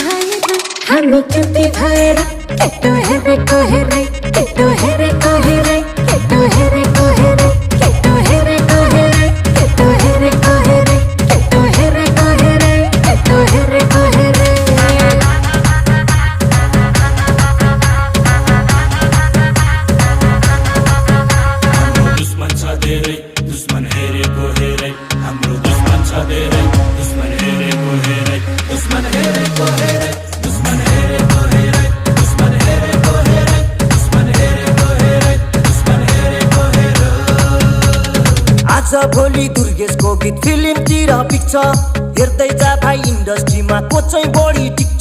भएर हामी चुति भएर केटो हेरेको हेरे केटो हेरेको हेरे केटो हेरेको हेरे केटो हेरेको हेरे केटो हेरेको हेरे केटो हेरेको हेरे केटो हेरेको हेरे दुश्मन छ धेरै दुश्मन हेरेको हेरे हाम्रो दुश्मन छ धेरै दुश्मन हेरेको हेरे दुश्मन हेरेको हेरे दुश्मन हेरेको हेरे दुश्मन हेरेको हेरे दुश्मन हेरेको हेरे दुश्मन हेरेको हेरे आज भोलि दुर्गेशको गीत फिल्मतिर पिक्च हेर्दै जा भाइ इन्डस्ट्रीमा को चाहिँ बढी टिक्छ